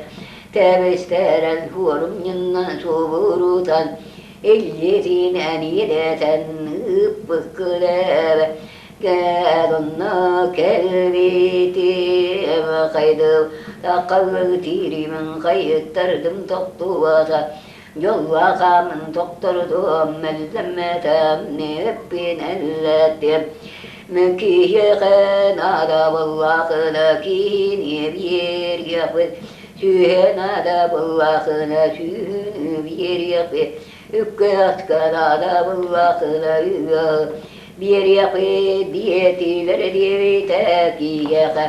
Тэбистэрэн хуорумньуннан субурутан, иллитинэн иэдэтэн ыыппыккын кэл онно кэлбитим хайдыл таххаллыы тииримин хайыттардым тохтубата дьоллоохамын тохтордум мэллэммэтем неппин эллэттим киһиэхэ наада буоллахына киһини биэриэхпит Сүүһэ наада буоллахына сүүһүнү биэриэхпит, үккэ-аска наада буоллахына үгэ биэриэхпит диэтилэр диэбитэ киһиэхэ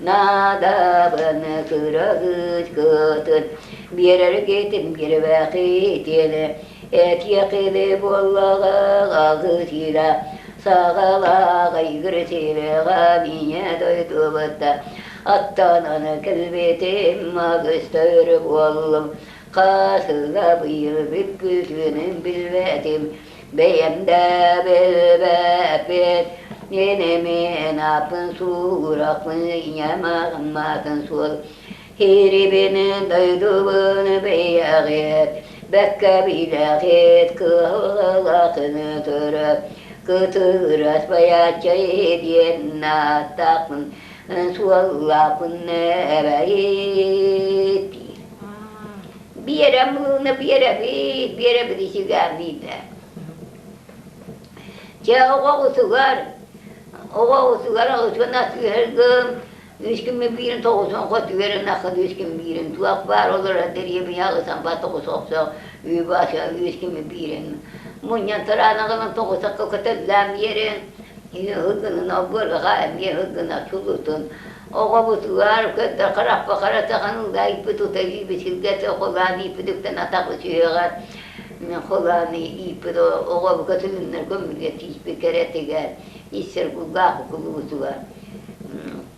наадабын кыра кыыскытын биэрэргитин биэрбэхитин этиэхили буоллаҕа аҕытыыра саҕалаах айгырсыыраҕа миҥэ дойдубутта Аттанан кэлбитим магыстыр буоллум, хасыла быйыл бүппүтүнүн билбэтим, бэйэм да билбэппин, инэмин аппын суурахпын ийэм аҕымматын суол Хирибин дойдубун бэйэҕит, бэккэ билэҕит кыһыллахын төрө, кытырас байааччай диэн ааттаахпын суоллаахпын эбэйит Биэрэм мыына биэрэбит, биэрэбит исигээниитэ. Чэ оҕоҕутугар, оҕоҕутугар оҕутун атыыһаргым, үс күммү биирин тоҕусон хотугарын ахын үс күн биирин туох баар олорор дэриэбинэ аҕысан ба тоҕус охсо үбаса үс күммү биирин мунньан тараан тоҕусакка көтөллөөн биэрин ыһыгынан обуоргаҕа эмиэ ыһыгына сулутун оҕобутугар көрдөр харахпа харатахан ыллаайпыт ута ииппит сиргэ холаан ииппит үктэн атах үсүһүөҕэр холаан ииппит оҕобу көтүлүннэр көмүлгэ тииспит кэрэтигэр иссэр кулгаах кулуутугар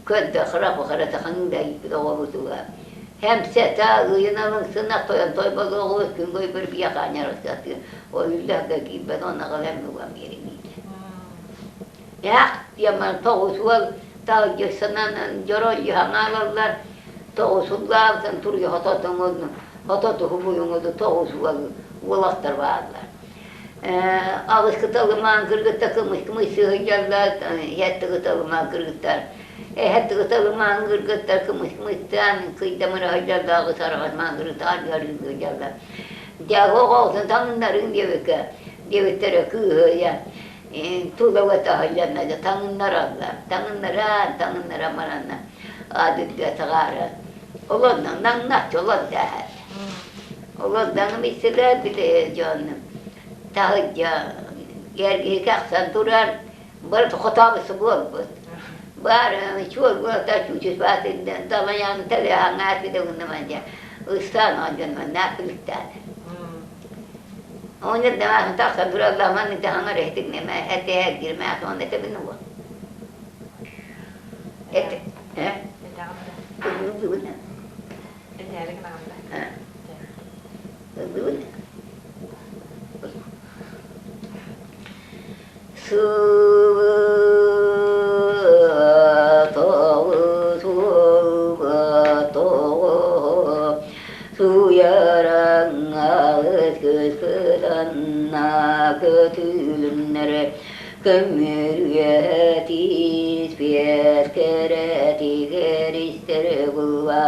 көрдө харахпа харатахан ыллаайпыт оҕобутугар Хэмсэтэ ыйыналын сынах тойон тойболуоҕу күн көйбөр биэхаанньарыктаты ол үллэһгэ киирбэт онно галэммугам биэриниитэ. Эх, диэмэн тоҕус уол таалдьысынан дьоро дьаһаҥаалаллар тоҕусуллаабытын туруйа хототуҥун хототуһу буйуҥуду тоҕус уол уолаттар бааллар. Аҕыс кыталымаан кыргытта кымыс кымыс сыһыйаллар, иһэтти кыталымаан кыргыттар Эһэт ыталымаан кыргыттар кымыс-кымыстаан кыйдамыра сылдьаллар, аҕыс араҕас маан кыргыттар аргыарыы сылдьаллар. Дьэ оҕоҕутун таҥыннарыҥ диэбиккэ диэбиттэрэ кыыһы тула таһылланна дьэ таҥыннараллар таҥыннаран таҥыннаран баранна аадырга таҕааран олордон наҥначчы олордо олордоҥум истилэр били дьонум таһырдьа эргиһи тахсан турар барыта хотообуса буолбут баар чуор буолта чуучус баатырдан далайаан тэлэһаҥаат видогуннаман дьэ ыстаан оонньонон нааппылыктаан Оҕонньор даҕаһын тахсан тураллар маннык даҕаҥар эһитигнэмэ этэ эргирмээх уонна этэбин уо. Эт э Ыллыбын. Этээри гынаҕын да? Ыллыбын. Көмүрүө кэрэтигэр истэр булла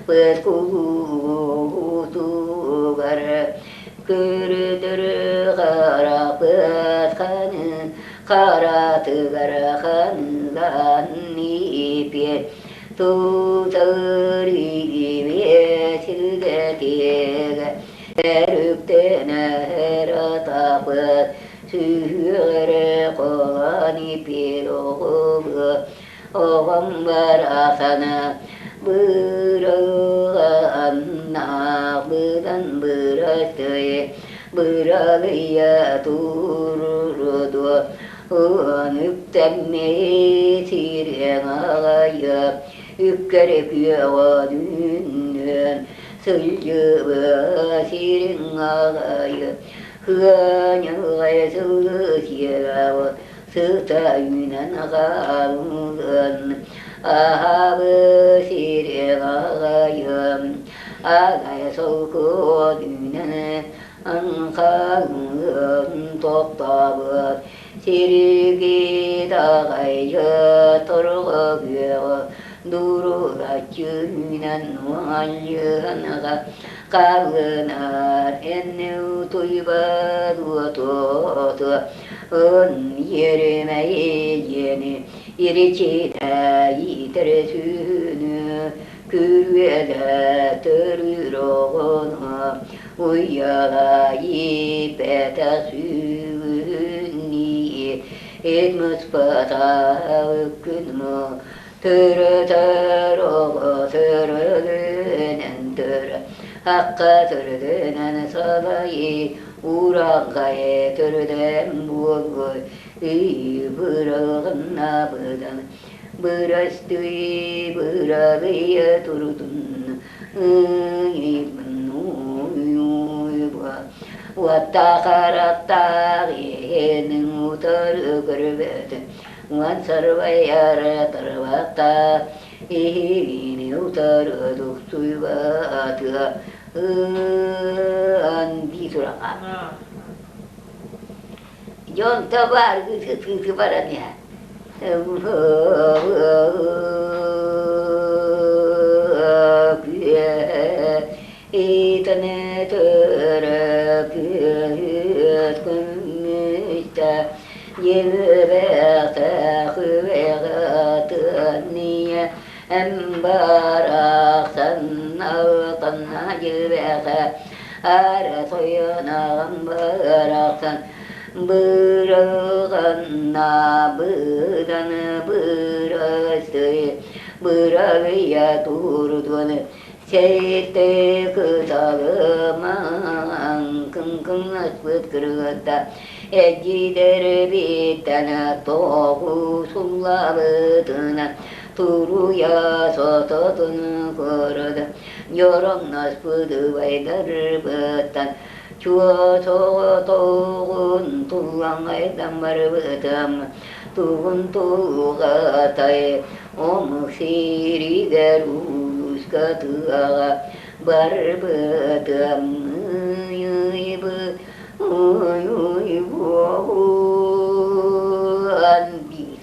пыт кулуутугар Көрүдөрү харапыт ханы харатыгар ханыган ипиэ тутар игибиэ силгэтиэгэ эрүктэнэр атапыт сүһүөрэ холан ипиэр оҕуга оҕом барахсана быралганна быдан бырастыы быралыйа туруруду уон үктэммит сириэҥ аҕайа үккэрэ күөҕэ дүннүөн сылдьыба сириҥ аҕайы хыаньылай сылы сиэҕэ сыта үүнэн хаалыан аһабы сириэҕ аҕайым агай солкуот үүнэн хаалыан тохтообут сиригит аҕайы торҕо күөҕэ дурулаччы үүнэн уһанньыһанаҕа хаалынар энни утуйбат уотуоту Ын иэримэйиэни иричитэ иитэр сүнү күрүөлэ төрүүр оҕону уйала ииппэтэ сүгүннии итмыспата үккүнму төрөтөр оҕо төрөлүнэн төрө акка төрөлүнэн салайы Ураҕай төрүтэн буолбут быраҕынна быдан бырастыы быралыйа турутун уоттаах харахтаах иһинин утары көрбөт уон сарбайара тарбахта иһини утары тохтуйбатыа ын дии тураҥа. Дьон табаар ытыы баран иһэ. Итаны төрө күммүтэ Йүрэхтэх үөҕэтыанньа Барахсан алтанна дьүбэхэ ара тойонаҕын барахсан бырылҕанна быдан бырастыы быралыйа турдун сэттэ кыталымаҥ кыҥкыҥнаспыт кыргыта эдьиийдэр биттэн тоҕу суллабытынан Туруйа сототун көрөдө, дьороҥноспут убайдарбыттан чуо соҕотоҕун туллаҥайдан барбытым, тугун туҕатай омук сиригэр ууска тыаҕа барбытым диир.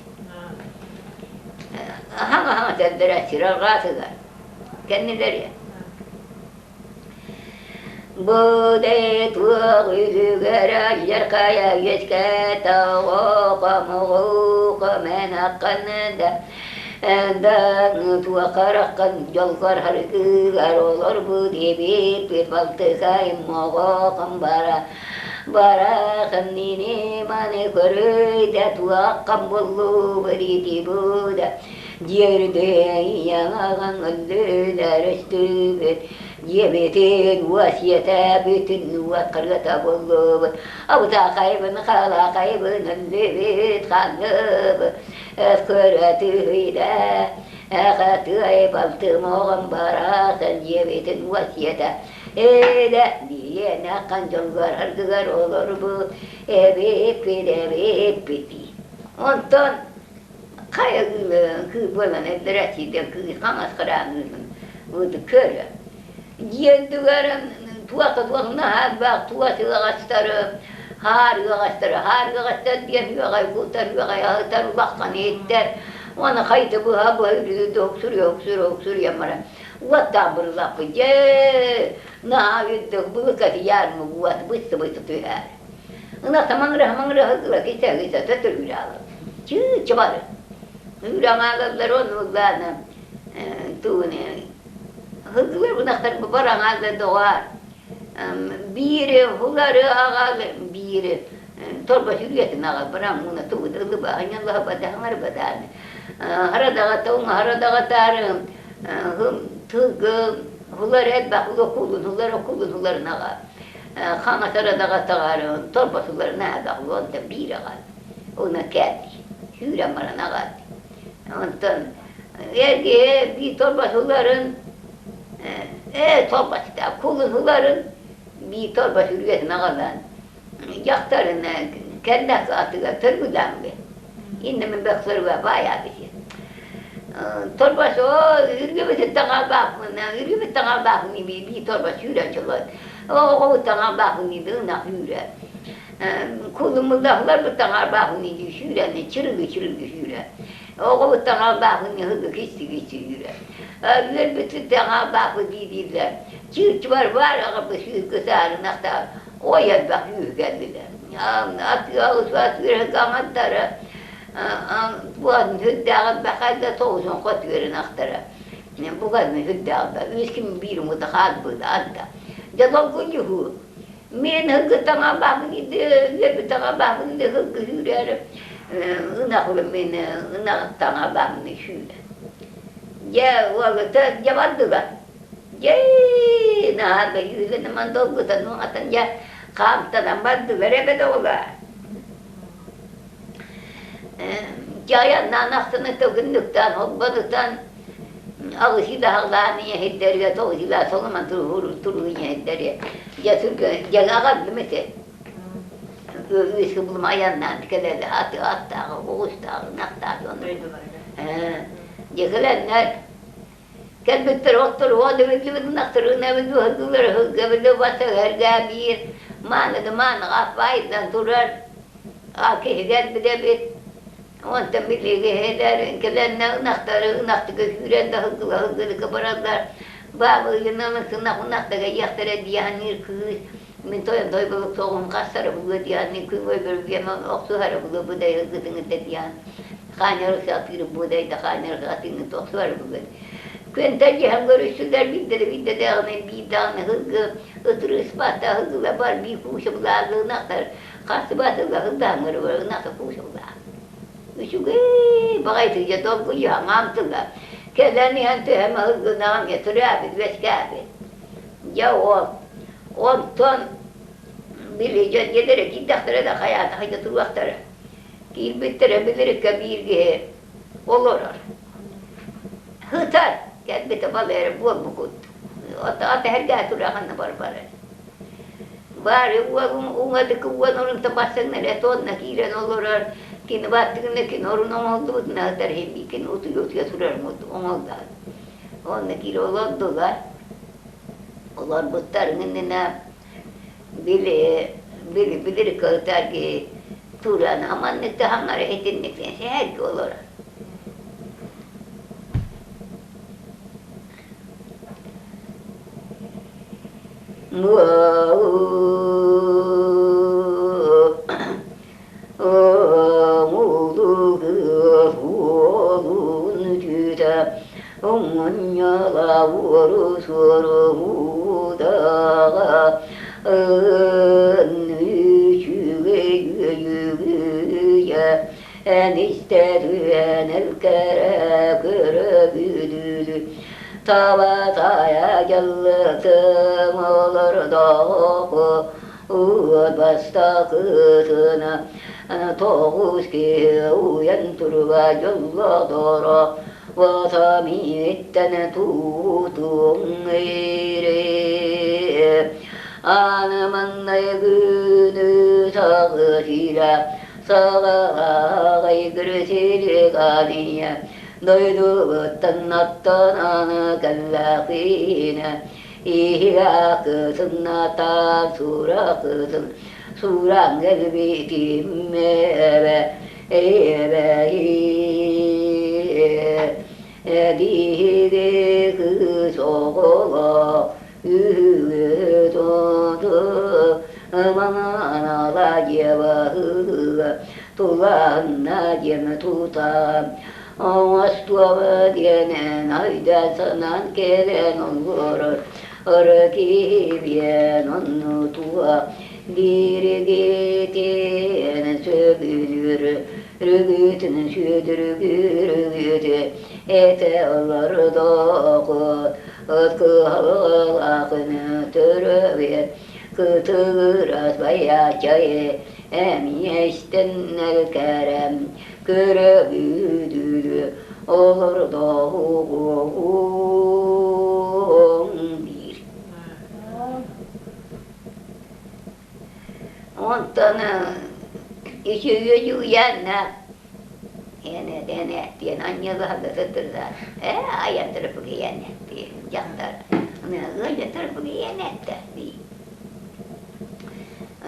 Аһаҥ-аһаҥ этэллэрэ сир арҕаатыгар кэннилэри. Бу туох үлүгэр алдьархайа үөскээтэ оҕо мэн ахханна да туохараххын дьолгор харгыгар олорбут эбиппит балтыкай моҕохон бара барахын нини маны көрүйдэ туоххан буллубут ити буда дьиэрдэй аҕаҥ өллүлэр өстүбүт Диэбитин уосиета бүтүн уот харыата буллубут абытаахайбын халаахайбын өллүбүт ханныбыт көрө түһүйдэ эҕэтыай балтым оҕом бараатын диэбитин уосиета элэ диэнэ хан дьолгор аргыгар олорбут эбиппит эбиппит онтон хайа кыыл буолан эллэрэ кыыс хаҥас хараангыын көрө Дьиэлдигэр туох туох наһаа туос ыаҕастары, хаар ыаҕастары, хаар ыаҕастар диэн үөҕэй кутар, үөҕэй аһытар улахан иһиттэр. Уонна хайта быһа быһа үрдү охсуруйа охсуруйа охсуруйан баран уоттаах бырылаппыт. Дьэ, наһаа үрдүк былыкаты ярмы уот быстыбыт түһэр. Ынахта маҥыраһа маҥыраһа ыла кисэ кисэ төтөрүүрэ аалар. Чыыча бары. Үүрэн аалаллар оннуллааны тугун Һылгылар ынахтар бараҥааллар доҕоор. Биири һулары аҕал, биири торбос үрүйэтин аҕал баран муна тугу да ылыба, анньаллаһа хаҥарбатааны. Харадаҕата уҥа харадаҕатаары тылгы һулары элбэх окулун һулар окулун һуларын аҕал. Хаҥас харадаҕатаҕары торбос һуларын аҕал онтон биир аҕал. Уна кэлли. Сүүрэн баран аҕал. Онтон эргиһэ биир торбосуларын ээ торбоста кулуһуларын биир торбос үрүөтүн аҕалан дьахтарын кэллэх атыгар төргүлээҥҥэ иннэ мин бөхсөрүгэ баайаабыт торбос оо үргүбүтүн таҥалбаахпын үргүбүт таҥалбаахпын биир торбос сүүрэн чолоот оҕобут таҥалбаахпын ынах үүрэ Кулумуллаһыларбыт таҥарбаахын дии сүүрэн чырыгы-чырыгы сүүрэ. Оҕобут таҥарбаахын ыһыгы кистиги сүүрэ. Үөрбүтүт таҥарбаахы дии дииллэр. Чыыччыбар баар аҕабы сүүргү саарынахта ой элбэх үүһү кэллилэр. Атыаҕы атыырга аҥардара буан сүрдээҕин бэхэллэ соҕусон хот үөрэн ахтара. Буган сүрдээҕин үс ким биир умута хаалбыт адда. Дьэ долгуйуһу Мин һыгытаҥа баһыйды, үөбүтэҕэ баһыйды һыгы сүүрэр, ынах мин ынахтаҥа баһыйды сүүрэр. Дьэ уолута дьэ бардылар. Дьэ наһаа да үүлэнэмэн долгутан уҥатан дьэ хаамтанан бардылар эбэт оҕолор. Дьайаннаан ахсыны төгүннүктаан холбонутан аҕысыылаһалаан ийэһирдэргэ тоҕусыылаа соломон туруһу ийэһирдэри дьэ дьэ аҕаллым ити үс булум айаннаан кэлэлэ аты аттааҕы оҕустааҕы ынахтаах дьон дьэ кэлэннэр кэлбиттэр оттор уон эбиллибит ынахтарын эбиллибит һылгылар һылгы эбиллибит эргээ биир мааны да мааныга аппаайдан турар киһигэр билэбит онтон билиги кэлэннэ ынахтары ынахтыга күүрэн да һылгыла һылгылыка бараллар баабыйынан ынах ынахтага иэхтэрэ диэханиир кыыс мин тойон тойболук соҕун хастара булуо диэханин күн өйбөргүөмэ охсуһара булуо будай һылгытыҥыта диэхан хааньары сатыыр будай да хааньары сатыыҥыта охсуһара булуо күнтэн дьиһэн көрүстүлэр биирдэ да биирдэ даҕаны биир даҕаны һылгы ытырыспата һылгыла бар биир кууса булааллы ынахтар Хасыбатыга ыллаамырыгар ынахы куусуллаах. Үчүгэй баҕайытык дьэ долгуйуһаҥаам тыла. Кэлэн иһэн төһө маһыгынаҕым төрөөбүт үөскээбит. Дьэ ол онтон били дьон дьиэлэрэ киирдэхтэрэ да хайаата хайда туруохтара. Киирбиттэрэ билириккэ биир киһи олорор. Сытар кэлбитэ балайра буолбукут. Ата эргээ тураҕына барбарар. Баары уолум уҥадыкы уон орунта бассаҥнар этонна киирэн олорор кини баттыгына кини орун оҥолдубутуна сытар иһин утуйа-утуйа турар оҥолдоон. Онно киирэ олордулар. Олорбуттарын иннинэ били били билир кыһытар киһи туран аманнык да хаҥара итинник сэһэргэ олорор. Үчүгэй үөйүгүйэ эн истэр үөн элкэрэ көрөбүдүлү таба тайа дьаллытым олордоҕу уот бастакытына тоҕус киһи уйан турба дьоллоторо Ватамиттэн туутуҥ Аны маҥнай күнү саҕытыыра саҕалаҕай күрүсүлүгания дойдубуттан аттанан кэллэхпинэ иһиакытынната суракытын сураҥ элбитим эбэ эбэ кыыс оҕолоо Тулаһынна диэн тута оҥостуоҕа диэн айда санаан кэлэн олорор ыры киһибиэн онну туа бииригитин сөбүлүүр рүгүтүн сүдүргүрүгүтү этэ олордоҕут ыт кыһалҕалаахын төрөбүт кытыгырас байааччайы эмиэ истэн кэрэм көрөбүдүлү олордоҕуҥ диир. Онтон үчүгүйү Эн диэн анньыалаһарга сыттырда ээ айан төрөппүгүйэн диэн дьахтар ыалдьа төрөппүгүйэн этте дии.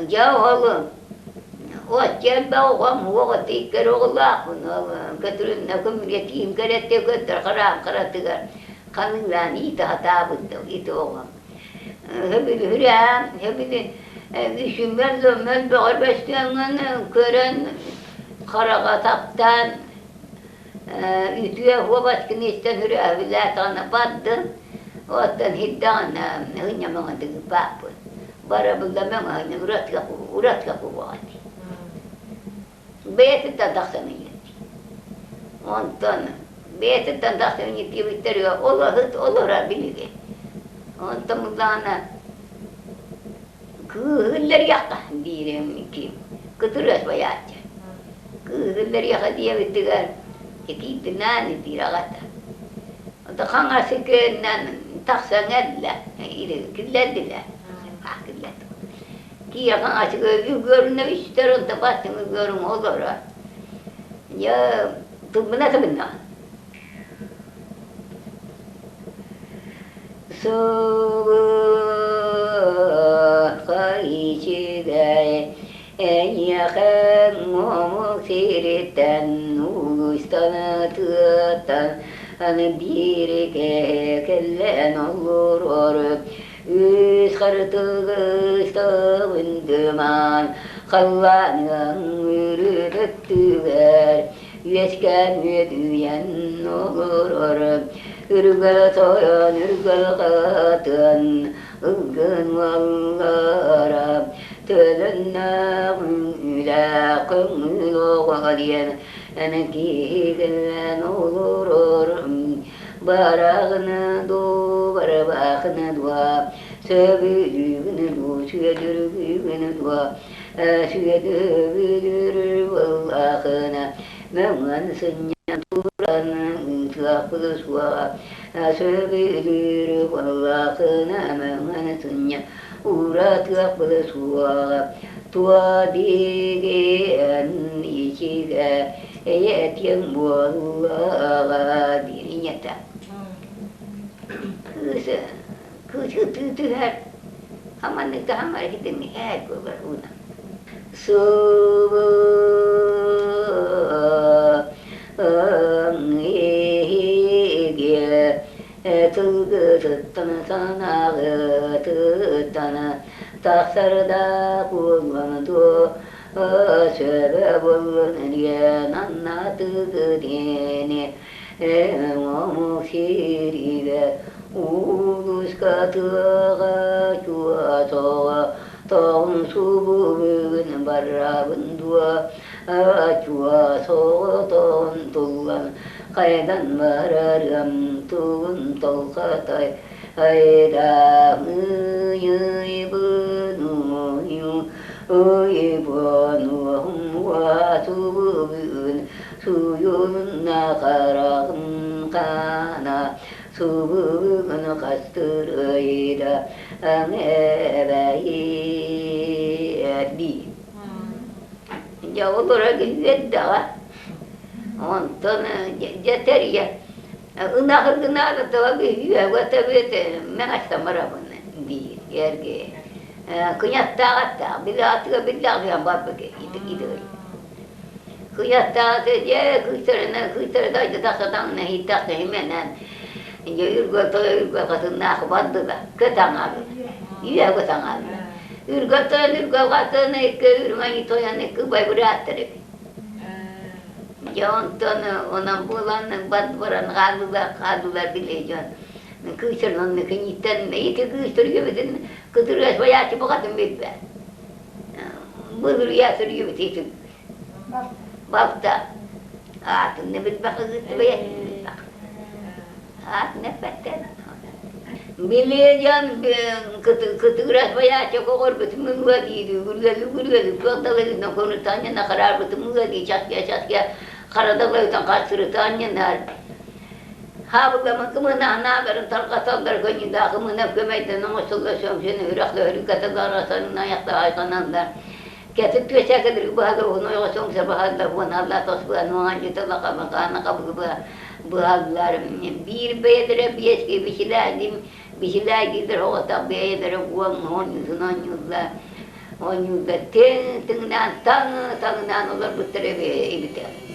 Дьэ ол отче оҕом уоҕа тииккэр оҕолаахпын ол көтүрүннэ көмүлэ тиим кэрэтте көттөр хараан харатыгар ханыылаан иитэ сатаабыт ити оҕом. Хөбүлүһүрээн хөбүлү үсүммэр мөлбөҕөр бөстүөҥҥүн көрөн хараҕа таптаан үтүө уобаскын истэн үрээбилээтэҕинэ бардын оттон иһиттэҕинэ һынньамаҥа тыгыппааппын барабылла мөҥөһүнэ уратка кубаҕа дии бэйэтиттэн тахсан иһиттии онтон бэйэтиттэн тахсан иһиттиэбиттэригэр олоһут олоро билигин онтон мыллаана Кыыһылларыахха диирим ким кытырыас байааччы. Кыыһылларыахха диэбитигэр итиитинээн итиир аҕата. Онто хаҥас иккиэннэн тахсан кэллэ, киллэрдилэр. Киллэрдилэр. Киһи хаҥас үгүөрүнэ үстэр, онто бастыҥ үгүөрүҥ олоро. Дьэ, тылбына тыбынна. Сылыха ичигэйэ эйиэхэ омук сириттэн улуустан тыаттан бииригэ кэлэн олорор үс хартыгыстабын дымаан халлааныҥ үрүт өттүгэр үөскээн үөдүйэн олорор үргэл тойон үргэл хатын ылгын уоллара төлөннөөх үлэ көҥүл оҕо диэн эн киһигин олорор бараҕына дуу барбахына дуо сөбүлүүгүнэ дуу сүөдүргүүгүнэ дуо Сүөдүбүлүр буоллахына мөҥөн сынньан туран ыытыахпыт суоҕа Сөбүлүүр буоллахына мөҥөн сынньан ууратыахпыт суоҕа Туо биһиги ичигэ эйэтиэҥ буоллаҕа диир ийэтэ. Кыыс кыыс ытыы түһэр Хаманнык да хамар иһитин ээр буолар ууна. Субу тылгытыттан санааҕытыттан тахсарда буолуон дуо сөбө буоллун диэн аннатыгы диэни омук сиригэ улууска тыаҕа чуотоҕо Тоҕун субу бүгүн барабын дуо, Ачуа соҕотоҕун туллан хайдан барарым тугун толхатай Суйунна хараҕым хаана субугун хастырыйда эбэйи Дьэ олоро киһиэрдэҕэ. Онтон дьэ тэрийэ ынах-ыргынаары тыла киһиэгэ тэбиэт мэҥэстэн барабын диир эргэ. Кыньаттаах аттаах били атыга биллээх диэн барбыт итигэр. Кыньаттаах дьэ кыыстарына кыыстара дойду тахсатаҥна иһиттэхтэ иһимэнэн дьэ үргэл тойо үргэл хатыннаах бардыга көтаҥаалла үйэ көтаҥаалла үргэл тойон үргэл хатын икки үрүҥ тойон икки байбырааттар эбит. Дьэ онтон онон буолан бат баран хааллылар хааллылар били дьон кыыстарын онно киниттэн ити кыыстар үөбүтүн кытырыас байааччы букатын билбэт. Былырыйа сырыйбыт ити балта аатын да билбэх ыытты бэйэтин билбэх аатын эппэттэр. Били дьон кытыгырас байааччы оҕорбутум ыа диир үгүрүөлү үгүрүөлү туох далыгынан конутаанньана хараарбытым ыа дии часкыйа часкыйа хара далыгытан хастырытаанньанаар хаабыламын кымынаһынааларын тарҕаталлар көньүлээх кымына көмөйдөн оҥостулла сөҥсүн үрэх лөһүрүкэталарасан айахтаайханаллар кэтит түөсэкэлэр быһалар уһун ойоҕо сөҥсө баһаллар уоналла тосбуан уонжыталахамакаана хабыгыба быһаллар биир бэйэлэрэ биэс бисилээдим бисилээдилэр оҕотох бэйэлэрэ уон оонньуутун оонньууллар оонньууллар тыҥ тыҥнаан таҥ таҥнаан олорбуттар эбитэ.